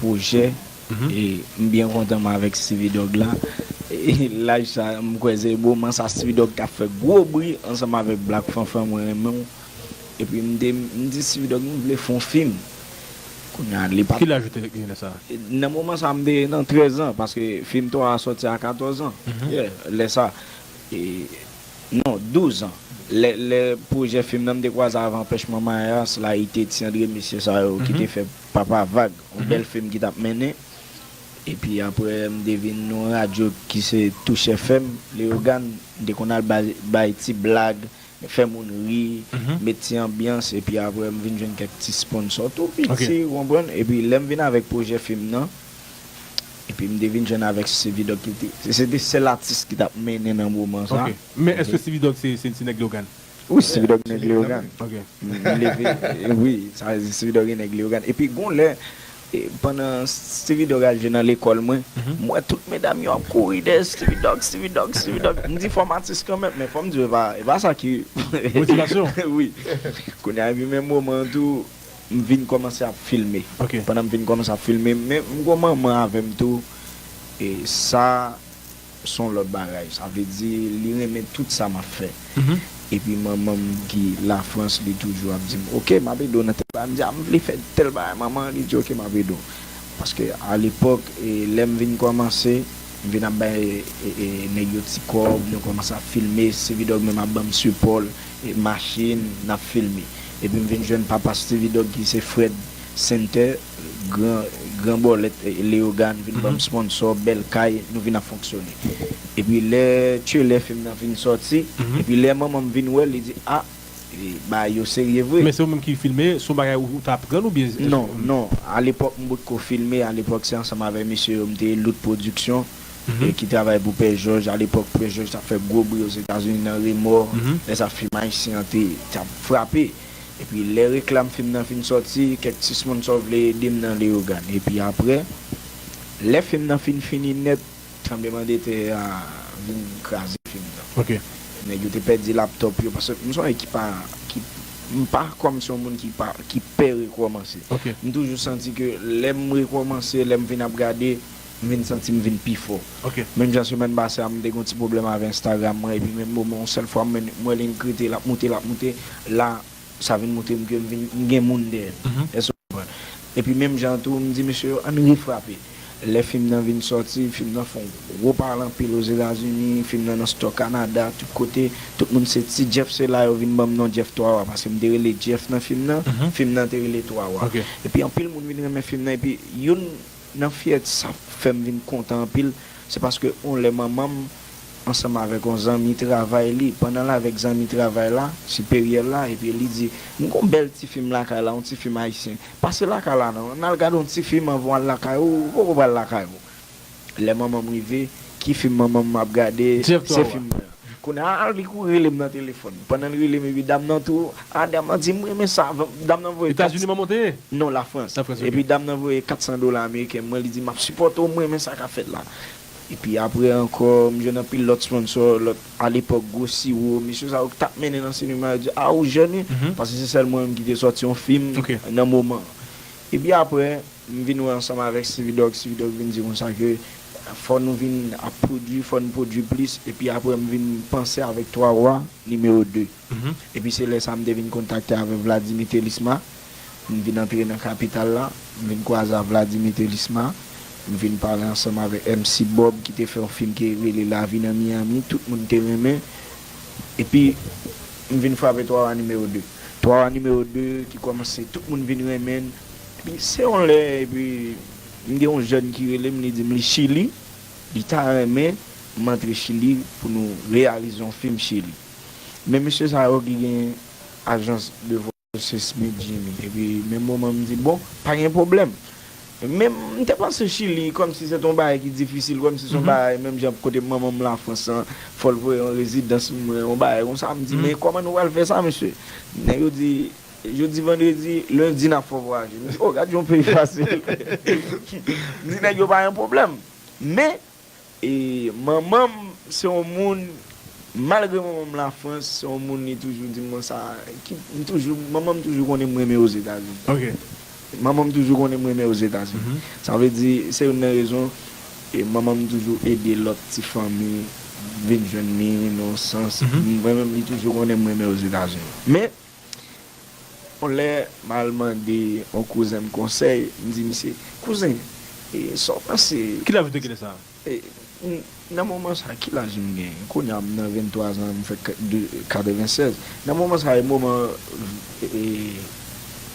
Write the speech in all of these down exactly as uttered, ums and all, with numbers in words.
pwojè. E m byen kontan m avèk Steevie Dogg la. E laj sa, m kwè se moman sa Steevie Dogg t ap fè gwo bri ansanm avèk Black Fanfan, mwen renmen w. Epi m te, m di Steevie Dogg, m vle fè yon fim. Kounye a, li pa t Ki laj ou te gen lè sa? Nan moman sa, m te nan trèz an, paske fim twa a sòti a katòz an. Yeah, lè sa. E, non, douz an. Lè, lè pwojè fim nan, m te kwaze avè Anpèchman Mayas, Layite, Ti André, mesye sa yo ki te fè Papa Vag, yon bèl fim ki t ap mennen. Epi apre, m te vin nan yon radyo ki se Touch F M, Leyogàn, m te konn al bay, bay ti blag, fè moun ri, met ti anbyans, epi apre m vin jwenn kèk ti sponsò tou piti, ou konprann? Epi lè m vin avèk pwojè fim nan, epi m te vin jwenn avèk Steevie Dogg ki te, se, se te sèl atis ki t ap mennen nan moman sa. Ok. Men èske Steevie Dogg se, se, se nèg Leyogàn? Wi, Steevie Dogg nèg Leyogàn. Ok. M leve, wi, sa vle di Steevie Dogg e nèg Leyogàn. Epi gon lè, e, pandan Steevie Dogg al jwe nan lekòl mwen, m wè tout medam yo ap kouri dèyè Steevie Dogg, Steevie Dogg, Steevie Dogg. M di fò m atis kanmenm, men fò m di w, e pa, e pa sa ki Motivasyon. Wi. Kounye a, epi menm moman an tou, m vin kòmanse ap filme. Ok. Pandan m vin kòmanse ap filme, men m gon manman avè m tou, e sa, se yon lòt bagay. Sa vle di, li renmen tout sa m ap fè. Epi manman m ki Lafrans, li toujou ap di m, "Ok, m ap ede w nan tèl bagay." M di, "A, m vle fè tèl bagay, manman." Li di, "Ok, m ap ede w." Paske alepòk, e, lè m vin kòmanse, m vin ap bay, e, e, nèg yo ti kòb, nou kòmanse ap filme, Steevie Dogg menm ap ban m sipò l, e, machin, n ap filme. Epi m vin jwenn papa Steevie Dogg ki se Fred Center, gran, gran bòlèt, e, Leyogàn, vin ban m sponsò, bèl kay, nou vin ap fonksyone. Epi lè trailer fim nan fin sòti, epi lè manman m vin wè l, li di, "A, e, bagay yo serye vre." Men se ou menm ki filme, se yon bagay ou, ou t aprann oubyen? Non, non. Alepòk, m potko filme. Alepòk, se ansanm avèk mesye yo, m te Lout Production, e, ki travay pou Pè Jòj. Alepòk, Pè Jòj t ap fè gwo bri Ozetazini nan Remò. Lè sa, fim ayisyen an te, t ap frape. Epi lè reklam fim nan fin sòti, kèk ti sponsò vle ede m nan Leyogàn. Epi apre, lè fim nan fin fini nèt, tranblemanntè a vin kraze fim nan. Ok. Nèg yo te pèdi laptòp yo, paske m se yon nèg ki pa, ki, m pa kòmsi yon moun ki pa, ki pè rekòmanse. Ok. M toujou santi ke lè m rekòmanse, lè m vin ap gade, m vin santi m vin pi fò. Ok. Menm jan semèn pase a, m te gen yon ti pwoblèm avèk Instagram mwen, epi menm moman, yon sèl fwa, m, m wè li krete, l ap moute, l ap moute, la, sa vin montre m ke m vin, m gen moun dèyè m. Èske w konprann? Epi menm jan tou, m di mesye yo, ann refrape. Lè fim nan vin sòti, fim nan fè yon gwo pale anpil Ozetazini, fim nan nan store Kanada, tout kote, tout moun se ti Jeff, se la yo vin ban m non Jeff Twa Wa, paske m te rele Jeff nan fim nan, fim nan te rele Twa Wa. Ok. Epi anpil moun vin renmen fim nan, epi youn nan fyète sa fè m vin kontan anpil, se paske yon lè manman m ansanm avèk yon zanmi travay li, pandan l avèk zanmi travay la, siperyè l la, epi li di, "M gon bèl ti fim lakay la, yon ti fim ayisyen. Pase lakay la non, ann al gade yon ti fim anvan w al lakay ou, ou poko pral lakay ou." Lè manman m rive, ki fim manman m ap gade? Jeff Twa Wa. Se fim nan. Kounye a, li kouri rele m nan telefòn. Pandan l rele m, epi dam nan tou, a, dam nan di, "M renmen sa." Dam nan voye Etazini manman w te ye? Non, Lafrans. Lafrans, ok. Epi dam nan voye kat san dola ameriken. Mwen, li di, "M ap sipòte w, m renmen sa k ap fèt la." Epi apre ankò, m jwenn anpil lòt sponsò, lòt, alepòk, gwo siwo, mesye sa yo k t ap mennen nan sinema yo di, "A, ou jèn, wi." Paske se sèl mwen menm ki te sòti yon fim nan moman an. Epi apre, m vin wè ansanm avèk Steevie Dogg, Steevie Dogg vin di konsa ke fò nou vin ap pwodui, fò nou pwodui plis, epi apre m vin panse avèk Twa Wa nimewo de. Epi se lè sa m te vin kontakte avèk Vladimir Thelisma, m vin antre nan kapital la, m vin kwaze ak Vladimir Thelisma, m vin pale ansanm avèk M C Bob ki te fè yon fim ki rele Lavi nan Miami, tout moun te renmen. Epi m vin frape Twa Wa nimewo de. Twa Wa nimewo de ki kòmanse, tout moun vin renmen l. Epi se yon lè, epi m gen yon jèn ki rele m, li di m li Chili, li ta renmen m antre Chili pou nou reyalize yon fim Chili. Men mesye sa yo ki gen ajans de vwayaj se Smith Jimmy. Epi menm moman m di, "Bon, pa gen pwoblèm." Men m te panse Chili kòmsi se t yon bagay ki difisil, kòmsi se yon bagay menm jan kote manman m Lafrans lan, fò l voye yon rezidans mwen, yon bagay konsa. M di, "Men kòman nou pral fè sa, mesye?" Nèg yo di, "Jodi vandredi, lendi n ap fè w vwayaje." M di, "O, gad yon peyi fasil." M di, "Nèg yo pa gen pwoblèm." Men, e, manman m se yon moun, malgre manman m Lafrans, se yon moun li toujou di m konsa, ki, m toujou, manman m toujou konnen m renmen Ozetazini. Ok. Manman m toujou konnen m renmen Ozetazini. Sa vle di, se youn nan rezon, e manman m toujou ede lòt ti fanmi vin jwenn li nan yon sans. Mwen menm, li toujou konnen m renmen Ozetazini. Men, yon lè, m al mande yon kouzen m konsèy, m di misye, "Kouzen, e, sa w panse?" Ki laj ou te gen lè sa? E, m, nan moman sa, ki laj m gen? Kounye a, m nan venntwa zan, m fè ka-, de, katrevennsèz. Nan moman sa, e moman, e,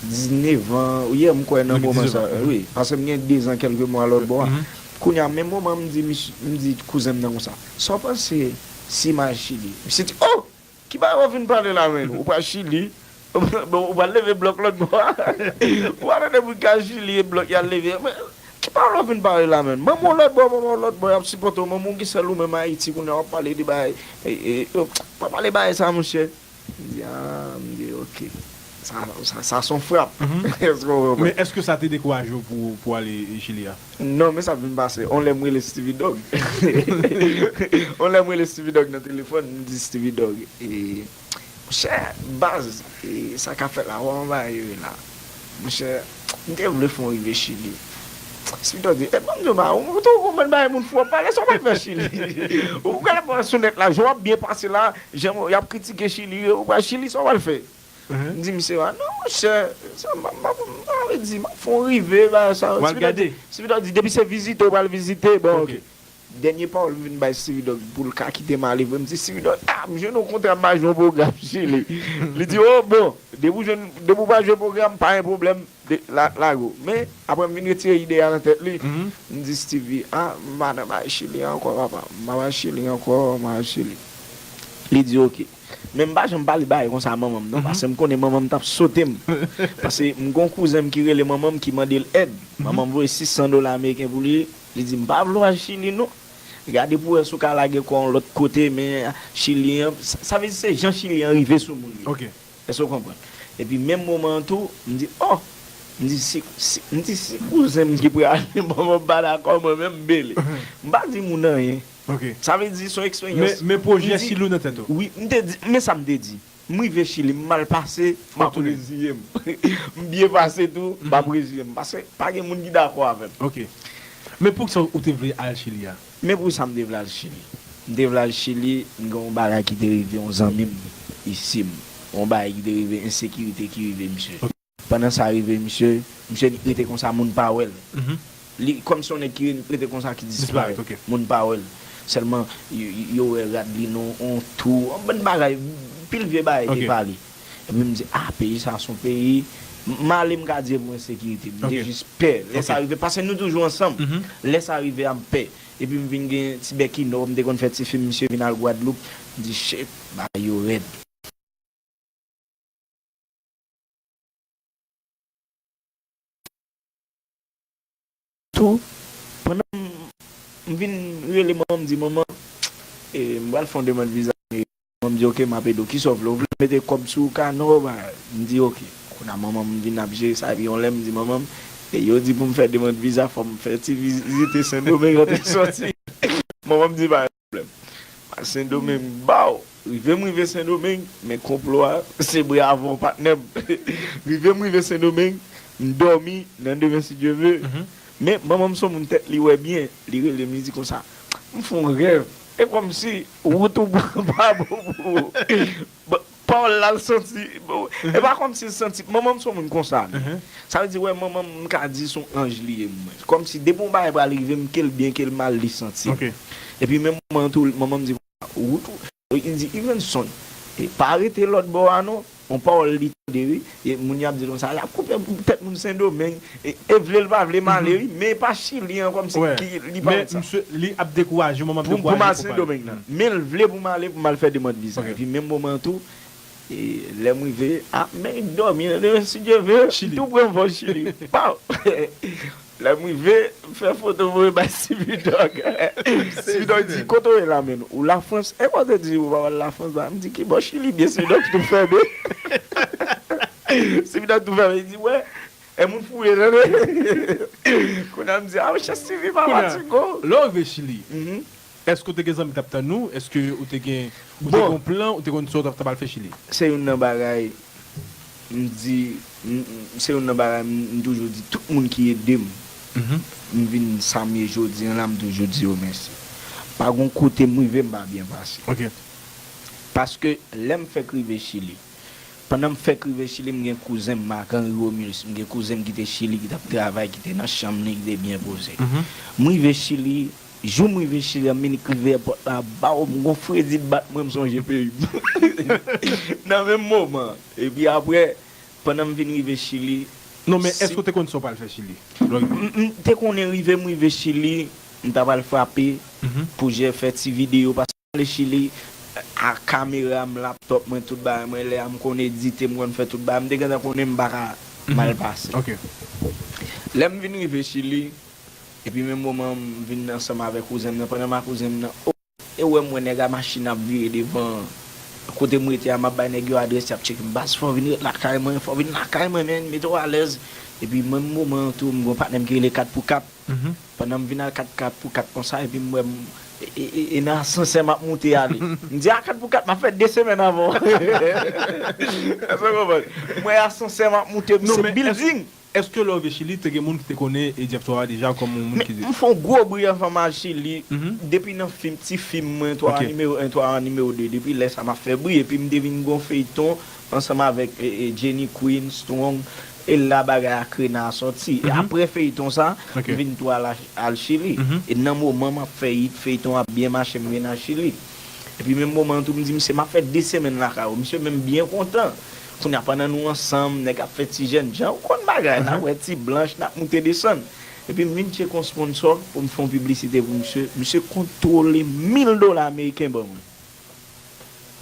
diznèf an, wi, m kwè nan moman sa, wi, paske m gen de zan kèlke mwa lòt bò a. Kounye a, menm moman, m di, mis-, m di kouzen m nan konsa, "Sa w panse si m al Chili?" Misye di, "Oh! Ki bagay w ap vin pale la, menn? Ou pral Chili, ou pral leve blòk lòt bò a. Ou pa tande moun k al Chili e blòk y al leve. Men, ki bagay w ap vin pale la, menn? Manman w lòt bò, papa w lòt bò, y ap sipòte w. Manman w gen sèl ou menm Ayiti, kounye a w ap pale de bagay. E, e, yo, pa pale bagay sa, monchè." M di, "Ah," m di, "Ok. Sa, sa, sa se yon frap." Èske w konprann? Men èske sa te dekouraje w pou, pou ale Chili a? Non, men sa vin pase. On lè m rele Steevie Dogg. On lè m rele Steevie Dogg nan telefòn, m di, "Steevie Dogg, e, monchè, baz, e, sa k ap fèt la, w ap anvayi wi la. Monchè, m te vle fè w rive Chili." Steevie Dogg di, "E, ban m di w, ba, ou, ou tou konprann bagay moun fou ap pale, sa w pral fè Chili? Ou gade pran sou nèt la, jan w ap byen pase la, jan y ap kritike Chili, ou pral Chili, sa w pral fè?" M di misye, "Ah, non, monchè, sa, m pa, m pa, m pa vle di, m ap fè w rive, bagay sa yo." Steevie Dogg di, "Depi se vizite, w pral vizite, bon, ok." Dènye pawòl m vin bay Steevie Dogg pou l ka kite m ale vre, m di, "Steevie Dogg, ah, m jwenn yon kontra, m pa jwenn yon pwogram Chili." Li di, "Oh, bon, depi w jwenn, depi w pa jwenn pwogram, pa gen pwoblèm, de, la, lage w." Men, apre m vin retire ide a nan tèt li, m di, "Steevie, ah, m pa nan bagay Chili ankò, papa. M pa bay Chili ankò, m pa bay Chili." Li di, "Ok." Men m pa janm pale bagay konsa a manman m, non, paske m konnen manman m t ap sote m. Paske m gen yon kouzen m ki rele manman m, ki mande l èd. Manman m voye sis san dola ameriken pou li. Li di, "M pa vle w al Chili, non. Gade pou w wè si w ka lage kò w yon lòt kote, men Chili an, sa, sa vle di se jan Chili an rive sou moun yo." Èske w konprann? Epi menm moman an tou, m di, "Oh!" M di, "Si, si, m di, si kouzen m ki prale, manman m pa dakò, mwen menm m bele." M pa di moun anyen. Sa vle di, se yon eksperyans. Men, men pwojè Chili w nan tèt ou? Wi, m te di, men sa m te di. M rive Chili, m mal pase, m ap reziye m. M byen pase tou, m ap reziye m. Paske pa gen moun ki dakò avè m. Men poukisa ou te vle al Chili a? Men pou sa m te vle al Chili. M te vle al Chili, m gen yon bagay ki te rive yon zanmi m isi m. Yon bagay ki te rive, ensekirite ki rive misye. Pandan sa rive misye, misye rete konsa, moun pa wè l. Li kòmsi yon nèg ki rete konsa, ki disparèt. Moun pa wè l. Sèlman, yo, yo wè rad li nan yon twou, yon bann bagay, pil vye bagay te pale. Epi m di, "Ah, peyi sa se yon peyi." M, m ale, m ka di e pou ensekirite. M te jis pè. Lè sa rive, paske nou toujou ansanm. Lè sa rive a, m pè. Epi m vin gen ti bèk inò, m te konn fè ti fim, misye vin al Gwadloup. M di, "Shit, bagay yo rèd." Tou, pandan m, m vin rele manman m, m di, "Manman, e, m pral fè yon demann viza." Manman m di, "Ok, m ap ede w. Kisa w vle? Ou vle mete kòb sou kanò?" M di, "Ok." Kounye a manman m vin ap jere sa, epi yon lè m di manman m, "E yo di pou m fè demann viza, fò m fè ti vizite Sendomeng antre sòti." Manman m di, "Pa gen pwoblèm." Sendomeng, baw! Rive m rive Sendomeng, men konplo a, se bravo patnè m. Rive m rive Sendomeng, m dòmi, nan demen si Dye ve. Men manman m se yon moun tèt li wè byen, li rele m, li di konsa, "M fè yon rèv, e kòmsi wout ou pa bon pou ou." Bon, pawòl la l santi, bon, e pa kòmsi l santi, manman m se yon moun konsa li. Sa vle di, wè, manman m, m ka di se yon anj li ye mwen. Kòmsi depi yon bagay pral rive m, ke l byen, ke l mal, li santi. Epi menm moman tou, manman m di, "Wout ou," li di, "Ivenson, e pa rete lòt bò a non." Yon pawòl li tande, wi. E moun yo ap di l konsa, "L ap koupe tèt moun Sendomeng." E, e vle l pa vle, m ale, wi. Men e pa Chili an, kòmsi ki, li pa wè sa. Misye, li ap dekouraje, manman ap dekouraje pou m al Sendomeng nan. Men l vle pou m ale, pou m al fè demann viza. Epi menm moman an tou, e, lè m rive, a, men dòmi nan demen, si Dye ve, m tou pran vòl Chili. Paw! Lè m rive, m fè foto voye bay Steevie Dogg. Steevie Dogg di, "Kote w ye la menm? Ou Lafrans?" E kote di ou pa al Lafrans la? M di, "Ki bò Chili byen?" Steevie Dogg tou fèmen. Steevie Dogg tou fèmen. Li di, "Wè, e moun fou ye tande." Kounye a m di, "A, monchè Steevie pa fatige w." Lè w rive Chili, èske w te gen zanmi k t ap tann ou? Èske ou te gen, ou te gen yon plan? Ou te konn sa w t ap, t ap al fè Chili? Se youn nan bagay, m di, m, m, se youn nan bagay m, m toujou di, tout moun ki ede m, m vin sa m ye jodi an la, m toujou di yo mèsi. Pa gon kote m rive, m pa byen pase. Ok. Paske lè m fèk rive Chili, pandan m fèk rive Chili, m gen kouzen m, Marc Henry Romulus, m gen kouzen m ki te Chili, ki t ap travay, ki te nan chanm li, ki te byen poze. M rive Chili, jou m rive Chili an, m rive èpòt la, baw, m gon fredi t bat mwen, m sonje peyi m. Nan menm moman. Epi apre, pandan m vin rive Chili, Non, men èske w te konn sa w pral fè Chili? Lè w rive? M, m te konnen rive m rive Chili, m ta pral frape pou je fè ti videyo, paske m ale Chili a kamera m, laptop mwen, tout bagay mwen, lè a m konn edite, m konn fè tout bagay, m te gentan konnen m pa ka mal pase. Ok. Lè m vin rive Chili, epi menm moman m vin ansanm avèk kouzen m nan, pandan m a kouzen m nan, e wè m wè nèg a machin ap vire devan kote m rete a, m ap bay nèg yo adrès, y ap tcheke m, baz, fò w vin ret lakay mwen, fò w vin lakay mwen, men, mete w alèz. Epi menm moman an tou, m gon patnè m ki rele kat pou kat. Pandan m vin al kat, kat pou kat konsa, epi m wè m, e, e, e, e nan asansè m ap moute ale. M di, a, kat pou kat, m ap fè de semèn avè w. Èske w konprann? M wè asansè m ap moute, se building. Èske lè w rive Chili, te gen moun ki te konnen e Jeff Twa deja kòm yon moun ki. M fè yon gwo bri anvan m al Chili. Depi nan fim, ti fim mwen, Twa nimewo en, Twa nimewo de, depi lè sa m ap fè bri. Epi m te vin gon feyton ansanm avèk e, e, Jenny Queen, Strong. E la bagay a Krena a sòti. E apre feyton sa, m vin tou al, al Chili. E nan moman m ap fè it, feyton ap byen mache, m vin al Chili. Epi menm moman an tou, m di misye, m ap fè de semèn lakay ou. Misye menm byen kontan. Kounye a, pandan nou ansanm, nèg ap fè ti jènjan, ou konn bagay, n ap wè ti blanch, n ap moute desann. Epi m vin tcheke yon sponsò pou m fè yon piblisite pou misye. Misye kontwole mil dola ameriken ban mwen.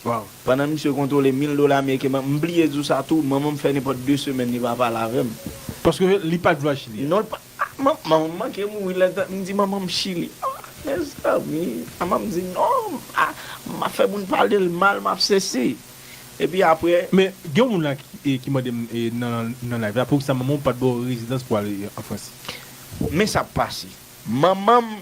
Wow. Pandan misye kontwole mil dola ameriken ban m, m bliye di w sa tou, manman m fè nenpòt de semèn li pa pale avè m. Paske li pa t vle al Chili. Non, li pa, a, man, manman m manke mouri lè m di manman m Chili. A, mezanmi, manman m di non, a, m ap fè moun pale l mal, m ap sesi. Epi apre. Men, gen yon moun la ki, e, ki mande m e, nan, nan live la, poukisa manman w pa t ba w rezidans pou ale an Frans? Men sa k pase. Manman m,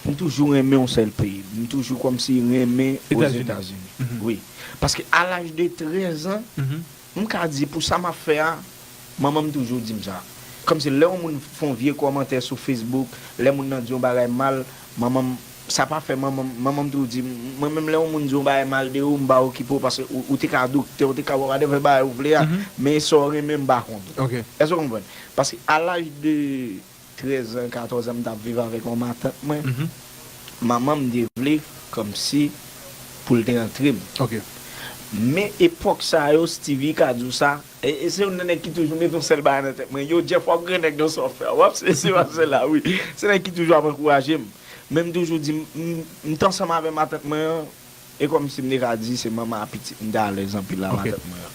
m toujou renmen yon sèl peyi. M toujou kòmsi renmen Ozetazini. Wi. Paske a laj de trèz an, m ka di pou sa m ap fè a, manman m toujou di m sa. Kòmsi lè yon moun fè yon vye kòmantè sou Facebook, lè moun nan di yon bagay mal, manman m, sa pa fè manman m, manman m toujou di m, mwen menm lè yon moun di yon bagay mal de ou, m pa okipe w paske ou, ou te ka doktè, ou te ka whatever bagay ou vle a, men sa w renmen m pa kont ou. Èske w konprann? Paske a laj de trèz an, katòz an, m t ap viv avèk yon matant mwen. Manman m te vle kòmsi pou l te antre m. Men epòk sa yo, Steevie ka di w sa, e, e se youn nan nèg ki toujou mete yon sèl bagay nan tèt mwen, yo, Jeff, w ap grannèg nan sa w ap fè a, w ap sesi, w ap sela, wi. Se nèg ki toujou ap ankouraje m. Men m toujou di, m, m, m t ansanm avè matant mwen an, e kòmsi m te ka di se manman a pitit m te alèz anpil a matant mwen an.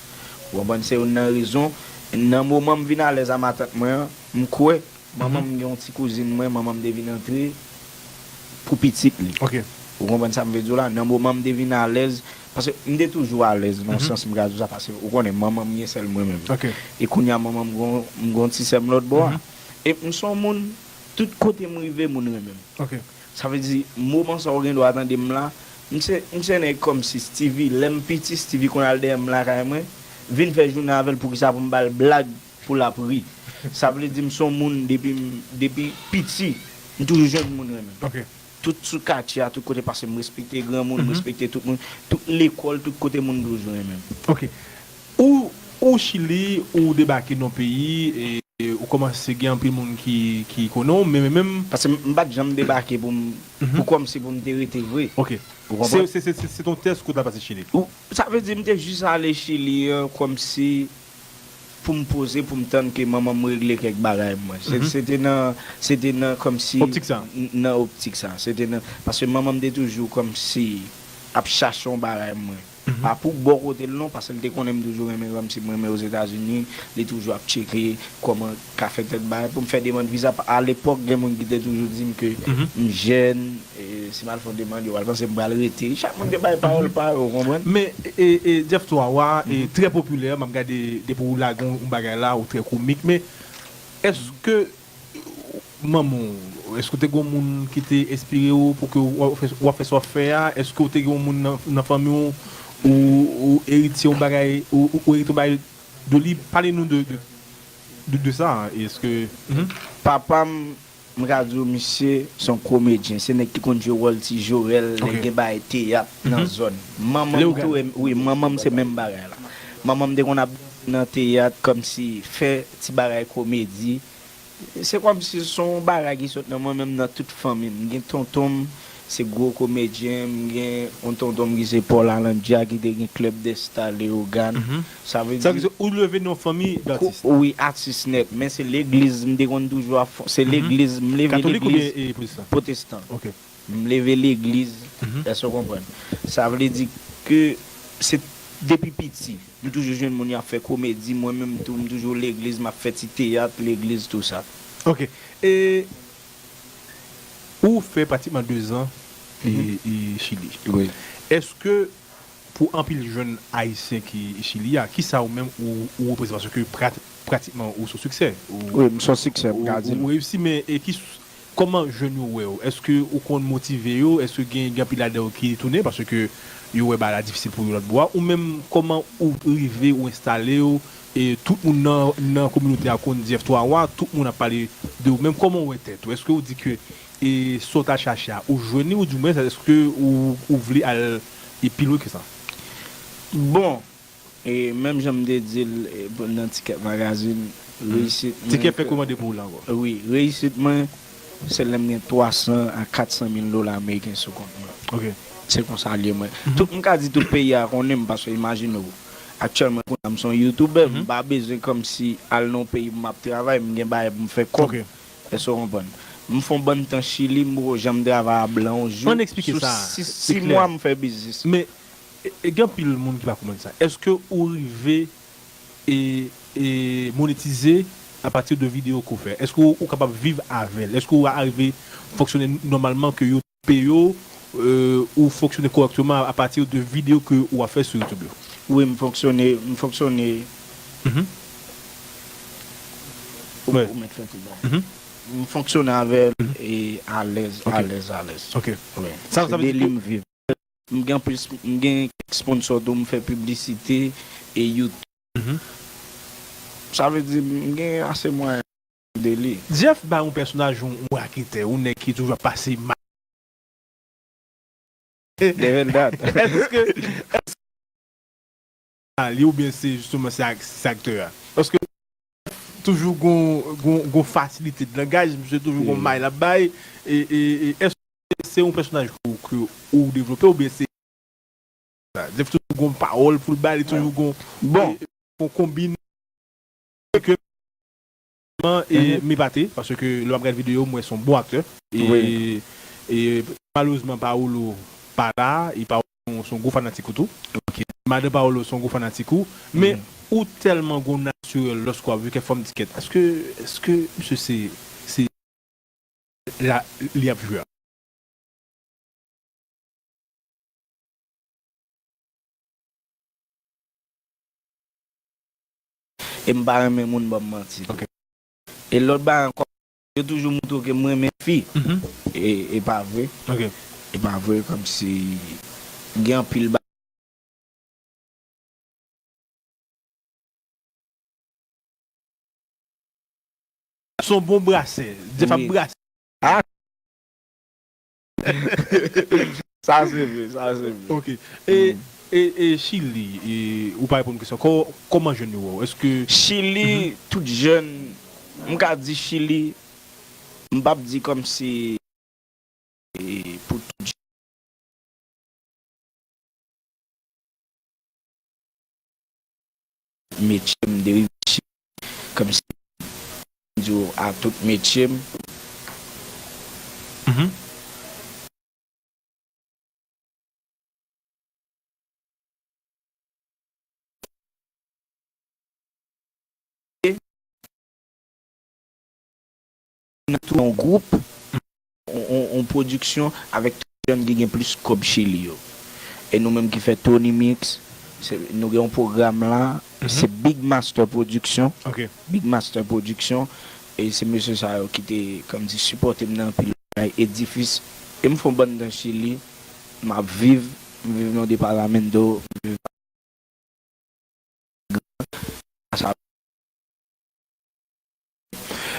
Ou konprann? Se youn nan rezon, nan moman m vin alèz a matant mwen an, m kwè manman m gen yon ti kouzin mwen, manman m te vin antre pou pitit li. Ou konprann sa m vle di w la? Nan moman m te vin alèz, paske m te toujou alèz nan sans m ka di w sa, paske ou konnen manman m gen sèl mwen menm. E kounye a manman m gon, m gon ti sè m lòt bò a. E m se yon moun, tout kote m rive, moun renmen m. Sa vle di, moman sa w gen dwa tande m la, m se, m se nèg kòmsi Steevie, lè m piti, Steevie konn al dèyè m lakay mwen, vin fè jounen avè l, poukisa pou m ba l blag pou l ap ri. Sa vle di m se yon moun depi m, depi piti, m toujou jwenn moun renmen m. Tout sou katye a, tout kote pase, m respekte granmoun, m respekte tout moun, tout lekòl, tout kote moun toujou renmen m. Ou, ou Chili, ou debake nan yon peyi, e, e ou kòmanse gen anpil moun ki, ki konnen w, men, men menm. Paske m, m pa t janm debake pou m, pou kòmsi pou m te rete vre. Ou konprann? Se, se, se, se, se t on tès kote w pase Chili. Ou, sa vle di m te jis ale Chili an kòmsi pou m poze, pou m tann ke manman m regle kèk bagay mwen. Se, se te nan, se te nan kòmsi. Optik sa. N-, nan optik sa. Se te nan, paske manman m te toujou kòmsi ap chache yon bagay mwen. Pa pou bò kote l non, paske l te konnen m toujou renmen kòmsi m renmen Ozetazini, li toujou ap tcheke kòman ka fè tèt bagay pou m fè demann viza. A lepòk, gen moun ki te toujou di m ke m jèn, e, si m al fè yon demann, yo pral panse m pral rete. Chak moun te bay pawòl pa yo, ou konprann? Men, e, e, Jeff Twa Wa, e, trè popilè, m ap gade depi w lage yon, yon bagay la, ou trè komik, men èske manman w, èske w te gen yon moun ki te enspire w pou ke w ap fè, w ap fè sa w ap fè a? Èske w te gen yon moun nan, nan fanmi w, ou, ou eritye yon bagay, ou, ou, ou eritye yon bagay de li. Pale nou de, de, de, de sa, eske... Mhm. Papa m, m ka di w, misye se yon komedyen. Se nèg ki konn jwe wòl ti Jorèl, lè gen bagay teyat nan zòn. Manman m tou, wi, manman m se menm bagay la. Manman m te konn ap nan teyat, kòmsi fè ti bagay komedi. Se kòmsi se yon bagay ki sot nan mwen menm, nan tout fanmi m. M gen tonton m, se gwo komedyen, m gen yon tonton m ki se Paul Alandja ki te gen Club des Stars Leyogàn. Mhm. Sa vle di, ou leve nan yon fanmi datis? Wi, atis nèt, men se legliz m te konn toujou ap fon-, se legliz, m leve legliz. Katolik oubyen, e, pwotestan? Pwotestan. Ok. M leve legliz, èske w konprann? Sa vle di ke se depi piti, m toujou jwenn moun y ap fè komedi, mwen menm tou, m toujou legliz, m ap fè ti teyat, legliz, tou sa. Ok. E ou fè pratikman dezan e, e Chili. Wi. Èske pou anpil jèn ayisyen ki Chili a, kisa ou menm ou, ou reprezante? Paske prat-, pratikman ou se yon siksè. Ou, wi, m se yon siksè, m ka di. Ou reyisi, men e ki, kòman jèn yo wè w? Èske ou konn motive yo? Èske gen, gen anpil ladan yo ki tounen paske yo wè bagay la difisil pou yo lòt bò a? Ou menm, kòman ou rive, ou enstale w, e tout moun nan, nan kominote a konn di F twa Wa, tout moun ap pale de ou. Menm kòman ou wè tèt ou? Èske ou di ke, e sa w t al chache a, ou jwenn li, oudimwens, èske ou, ou vle al e pi lwen ke sa? Bon, e menm jan m te di l, e, nan Tikèt Magazine, reyisit mwen... Tikèt fèk remande pou ou la ankò. Wi, reyisit mwen, se lè m gen twa san a kat san mil dola ameriken sou kont mwen. Ok. Se konsa l ye mwen. Mhm. Tout, m ka di tout peyi a konnen m, paske imajine w, aktyèlman, kounye a m se yon youtubè, m pa bezwen kòmsi al nan yon peyi pou m ap travay, m gen bagay pou m fè kòb. Ok. Èske w konprann? M fè yon bann tan Chili, m poko janm travay a blan yon jou. Ann eksplike sa, sis, sis mwa m fè biznis. Men, e, e, gen anpil moun ki pa konprann sa. Èske ou rive e, e monetize apati de videyo ke w fè? Èske ou, ou kapab viv avè l? Èske ou arive fonksyone nòmalman ke yo peye w, e, ou fonksyone kòrèkteman apati de videyo ke ou ap fè sou YouTube yo? Wi, m fonksyone, m fonksyone. Mhm. Ou, ou mèt fè tout bagay. Mhm. M fonksyone avè l e alèz, alèz, alèz. Ok. Wi. Sa, se de li m viv. M gen anpil sp-, m gen kèk sponsò tou, m fè piblisite e YouTube. Mhm. Sa vle di, m gen ase mwayen de li. Jeff ba yon pèsonaj, yon, yon raketè, yon nèg ki toujou ap pase mal. Devil dat. Èske, èske li oubyen se jisteman se ak-, se aktè a? Paske toujou gon, gon, gon fasilite de langaj, misye toujou gon may l ap bay, e, e, e èske se yon pèsonaj ke, ke ou devlope oubyen se Jeff toujou gon pawòl pou l bay, li toujou gon, bon, e, gon konbin ke, e, m epate, paske lè m ap gade videyo, m wè se yon bon aktè. E, e malerezman, Paolo pa la, e Paolo se yon, se yon gwo fanatik ou tou. Ok. Madan Paolo se yon gwo fanatik ou. Men, ou tèlman gon natirèl lòske w ap viv, kèk fwa m di kèt, èske, èske misye se, se la, li ap jwe a. E m pa renmen moun ban m manti. Ok. E lòt bagay ankò, yo toujou montre w ke m renmen fi. Mhm. E, e pa vre. Ok. E pa vre, kòmsi gen anpil bagay. Se yon bon brasè. Jeff ap brase. Ah. Sa se vre, sa se vre. Ok. E, e, e Chili, e, ou pa reponn kesyon. Kò-, kòman jèn yo wè w? Èske Chili, tout jèn, m ka di Chili, m p ap di kòmsi e pou tout jan. Metye m de rive Chili, kòmsi m di w a tout metye m. Mhm. Nan tou yon gwoup, yon, yon, yon pwodiksyon avèk tout jèn ki gen plis kòb Chili yo. E nou menm ki fè Tony Mix, se, nou gen yon pwogram la, se Big Master Production. Ok. Big Master Production. E se mesye sa yo ki te, kòmsi, sipòte m nan anpil bagay, Edifis. E m fè yon bann tan Chili, m ap viv, m viv nan departamento, m viv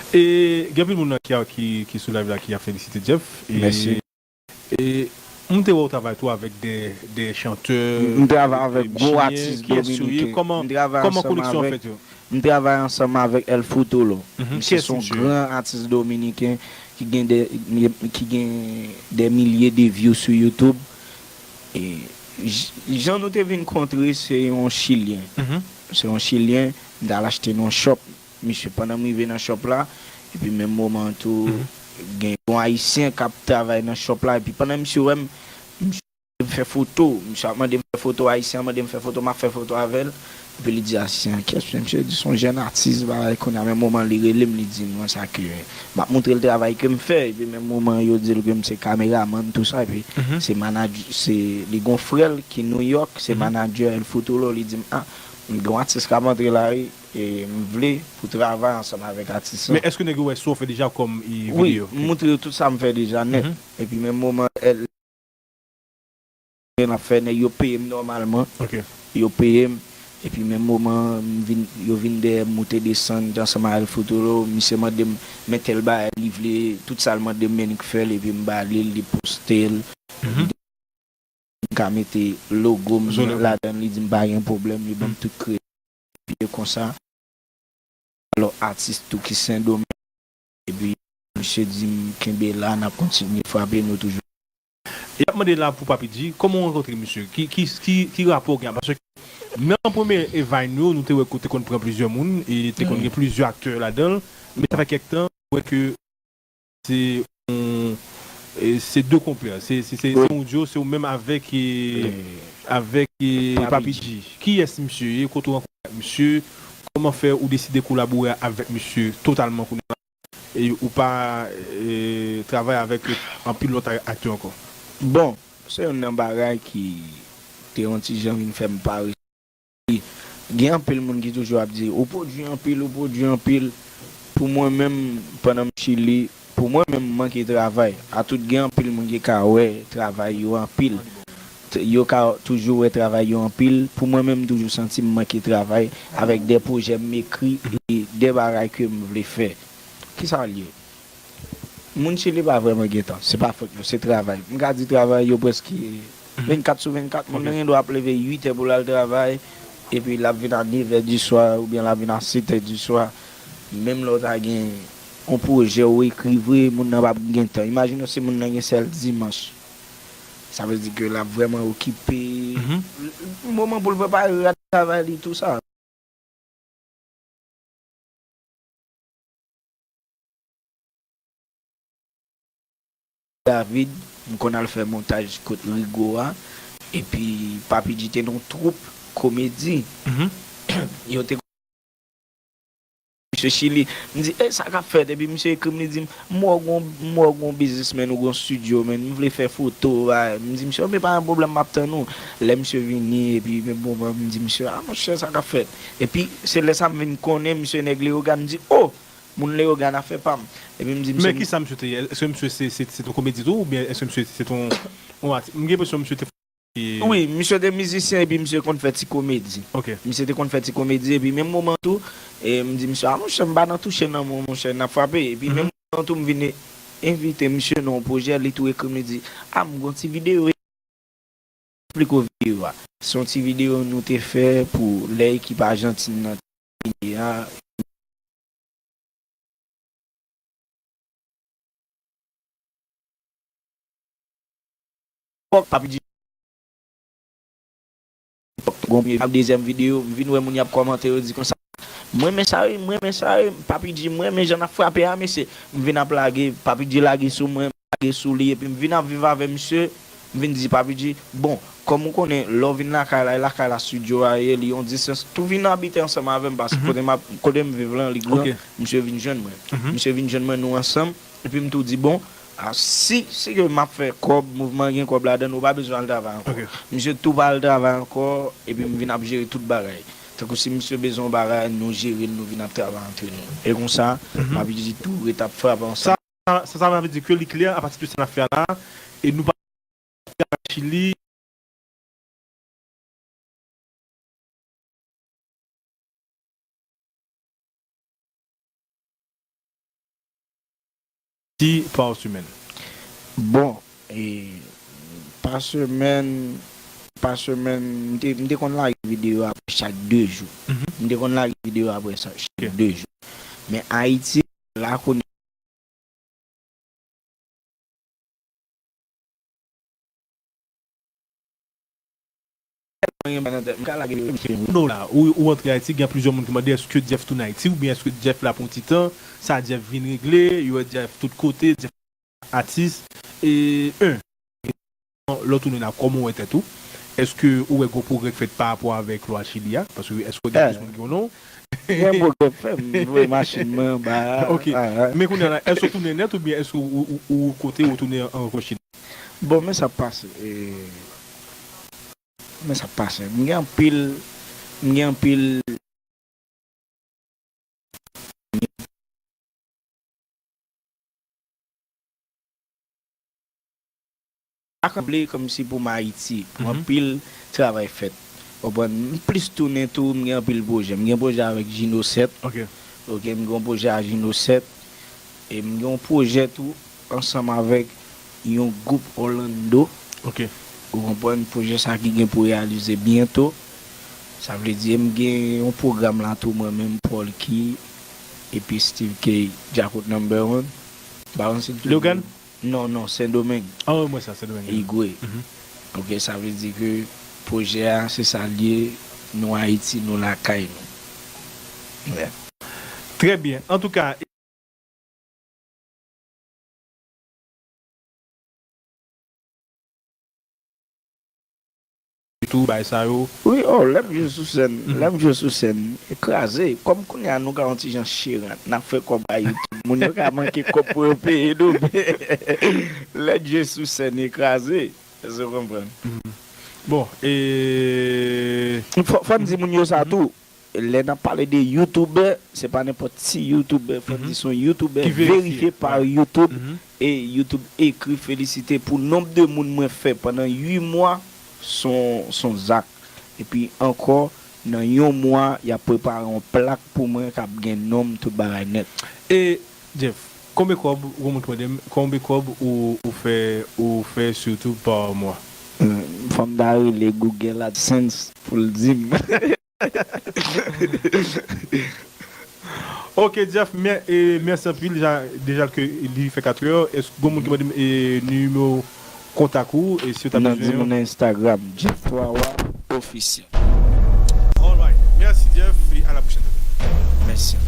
E gen anpil moun nan ki, ki, ki sou live la ki ap felisite Jeff. E, Mèsi. E m te wè w travay tou avèk de, de chantè, M travay avèk gwo atis dominiken. Kiyès yo ye? Kòman, kòman koneksyon an fèt yo? M travay ansanm avèk El Futuro. Misye se yon gran atis dominiken ki gen de, ki gen de milye de view sou YouTube. E j-, jan nou te vin kontre, se yon chilyen. Se yon chilyen, m t al achte nan yon shop. Misye, pandan m rive nan shop la, epi menm moman an tou, gen yon ayisyen k ap travay nan shop la, epi pandan misye wè m, misye mande m fè foto, misye ap mande m fè foto, ayisyen an mande m fè foto, m ap fè foto avè l, epi li di, "Ayisyen an kiyès?" Misye di, "Se yon jèn atis, bagay." Kounye a, menm moman li rele m, li di m konsa ke m ap montre l travay ke m fè, epi menm moman yo di l ke m se kameramann, tou sa, epi se manaj-, se, li gon frè l ki New York, se manadjè El Futuro, li di m, "Ah, m gen yon atis k ap antre la, wi." E m vle pou travay ansanm avèk atis lan. Men èske nèg yo wè sa w fè deja kòm, e, videyo? Wi, m montre yo tout sa m fè deja nèt. Epi menm moman, èl, n ap fè, nèg yo peye m nòmalman. Yo peye m. Epi menm moman, m vin, yo vin dèyè m, moute desann ansanm avèk Futuro. Misye mande m, men tèl bagay li vle, tout sa l mande m, men li k fè l, epi m ba li l, li poste l. M ka mete logo m ladan l, li di m pa gen pwoblèm, li ban m tout kredi. Epi e konsa, alò, atis tou ki Sendomeng, epi misye di m kenbe la, n ap kontinye frape, nou toujou. E ap mande la pou Papi G, kòman w rankontre misye? Ki, ki, ki, ki rapò w gen? Paske nan premye e Vine yo, nou te wè ke w te konn pran plizyè moun, e te konn gen plizyè aktè ladan l, men sa fè kèk tan, nou wè ke se yon, e, se de konpè. Se, se, se, se yon duo, se ou menm avèk, e, avèk, e, Papi G. Kiyès misye ye? Kote w rankontre ak misye? Kòman fè ou deside kolabore avèk misye totalman kounye a? E ou pa, e, travay avèk anpil lòt a-, aktè ankò? Bon, se youn nan bagay ki te yon ti jan vin fè m pa Gen anpil moun ki toujou ap di, "Ou pwodui anpil, ou pwodui anpil." Pou mwen menm, pandan m Chili, pou mwen menm, m manke travay. A tout, gen anpil moun ki ka wè travay yo anpil. T-, yo ka toujou wè travay yo anpil. Pou mwen menm, m toujou santi m manke travay avèk de pwojè m ekri e de bagay ke m vle fè. Kisa l ye? Moun Chili pa vrèman gen tan. Se pa fòt yo, se travay. M ka di travay yo prèske vennkat sou vennkat. Moun nan gen dwa ap leve uit è pou l al travay, epi l ap vin a nèf è di swa, oubyen l ap vin a sèt è di swa. Menm lè w ta gen yon pwojè w ekri vre, moun nan p ap gen tan. Imajine w si moun nan gen sèl dimanch. Sa vle di ke l ap vrèman okipe. Moman pou l prepare rad travay li, tou sa. David, m konn al fè montaj kot Rigo a, epi Papi G te nan yon twoup komedi. Yo te Misye Chili. M di, "E, sa k ap fèt?" Epi misye ekri m, li di m, "M wè w gon, m wè w gon biznismenn, ou gon estidyo, menn. M vle fè foto, a." M di misye, "Oke, pa gen pwoblèm, m ap tann ou." Lè misye vini, epi menm moman, m di misye, "A, monchè, sa k ap fèt?" Epi se lè sa m vin konnen misye nèg Leyogàn, m di, "O, moun Leyogàn, afè pa m." Epi m di misye. Men kisa misye te ye? Èske misye se, se, se te yon komedi tou, oubyen èske misye se te yon, yon ati-, m gen enpresyon misye te Wi, misye te mizisyen epi misye konn fè ti komedi. Misye te konn fè ti komedi epi menm moman tou, e, m di misye, "A, monchè, m pa nan touche non, mon, monchè, n ap frape." Epi menm moman tou, m vin envite misye nan yon pwojè, li tou ekri m, li di, "A, m gon ti videyo, esplike w videyo a." Se yon ti videyo nou te fè pou lè ekip Ajantin nan te vini a. Fòk Papi G. Gon premye, dezyèm videyo, m vin wè moun y ap kòmante, yo di konsa, "M renmen sa wi, m renmen sa wi, Papi G, m renmen jan n ap frape a, mesye." M vin ap lage, Papi G lage sou mwen, m lage sou li, epi m vin ap viv avè misye. M vin di Papi G, "Bon, kòm ou konnen, lè w vin lakay la, e lakay la estidyo a ye, li yon distans, tou vin abite ansanm avè m, paske kote m ap, kote m viv lan, li gran." Misye vin jwenn mwen. Misye vin jwenn mwen, nou ansanm. Epi m tou di, "Bon, a, si, si ke m ap fè kòb, mouvman gen kòb ladan l, ou pa bezwen al travay ankò." Misye tou pa al travay ankò, epi m vin ap jere tout bagay. Tankou si misye bezwen yon bagay, nou jere l, nou vin ap travay antre nou. E konsa, Papi G tou ret ap frape ansanm. Sa, sa, sa vle di ke li klè apati de sa n ap fè a la, e nou pa Chili. Ayiti pa semèn? Bon, e, pa semèn, pa semèn, m te, m te konn lage videyo apre chak de jou. M te konn lage videyo apre sa, chak de jou. Men Ayiti, la kounye Mwen gen bagay nan tèt, m ka lage yo, mesye. Kounye a la, ou, ou antre Ayiti, gen plizyè moun ki mande, èske Jeff tounen Ayiti, oubyen èske Jeff la pou yon ti tan, sa Jeff vin regle, yo wè Jeff tout kote, Jeff atis, e, en, lè w tounen la, kòman w wè tèt ou? Èske ou wè gwo pwogrè k fèt pa rapò avèk lwa Chili a? Paske èske w gen plis moun ki konnen w? Gen pwogrè k fèt, m voye machin mwen anba a. Ok. Men kounye a la, èske w tounen nèt oubyen èske ou, ou, ou kote ou tounen ankò Chili? Bon, men sa k pase, e, men sa k pase. M gen anpil, m gen anpil akanble kòmsi pou m Ayiti, pou anpil travay fèt. Konprann? M plis tounen tou, m gen anpil pwojè. M gen pwojè avèk Jino sèt. Ok. Ok, m gen yon pwojè a Jino sèt. E m gen yon pwojè tou ansanm avèk yon gwoup Orlando. Ok. Ou konprann, pwojè sa ki gen pou reyalize byento. Sa vle di, m gen yon pwogram la tou, mwen menm, Paul Key, epi Steve K, Djakout Number One. M pa konn si l tou Leogane? Non, non, Sendomeng. Ah, wi, m wè sa, Sendomeng. Igwe. Ok, sa vle di ke pwojè a, se sa l ye, nou Ayiti, nou lakay nou. Yeah. Trè byen. Antouka, tou, bay sa yo. Wi, oh, lè m jwe sou sèn, lè m jwe sou sèn, kraze. Kòm kounye a nou ka yon ti jan cheran, n ap fè kòb a YouTube. Moun yo ka manke kòb pou yo peye nou, men lè n jwe sou sèn, e kraze. Èske w konprann? Bon, e fò, fò n di moun yo sa tou. Lè n ap pale de youtubè, se pa nenpòt ti youtubè, fò n di se yon youtubè verifye pa YouTube, e YouTube ekri felisite pou nonb de moun mwen fè pandan uit mwa, se yon, se yon zak. Epi ankò, nan yon mwa, y ap prepare yon plak pou mwen k ap gen non m, tout bagay nèt. E, Jeff, konbyen kòb, ou konn mande m, konbyen kòb ou, ou fè, ou fè sou YouTube pa mwa? Fò m ta rele Google AdSense pou l di m. Ok, Jeff, mè, e, mèsi anpil. Deja, deja ke li fè katrè, èske gon moun ki mande m, e, nimewo kontak ou, e si yo ta bezwen? Nan, di m nan Instagram, Jeff Wawa Officiel. Alright. Mèsi, Jeff, e a la pwochèn. Mèsi.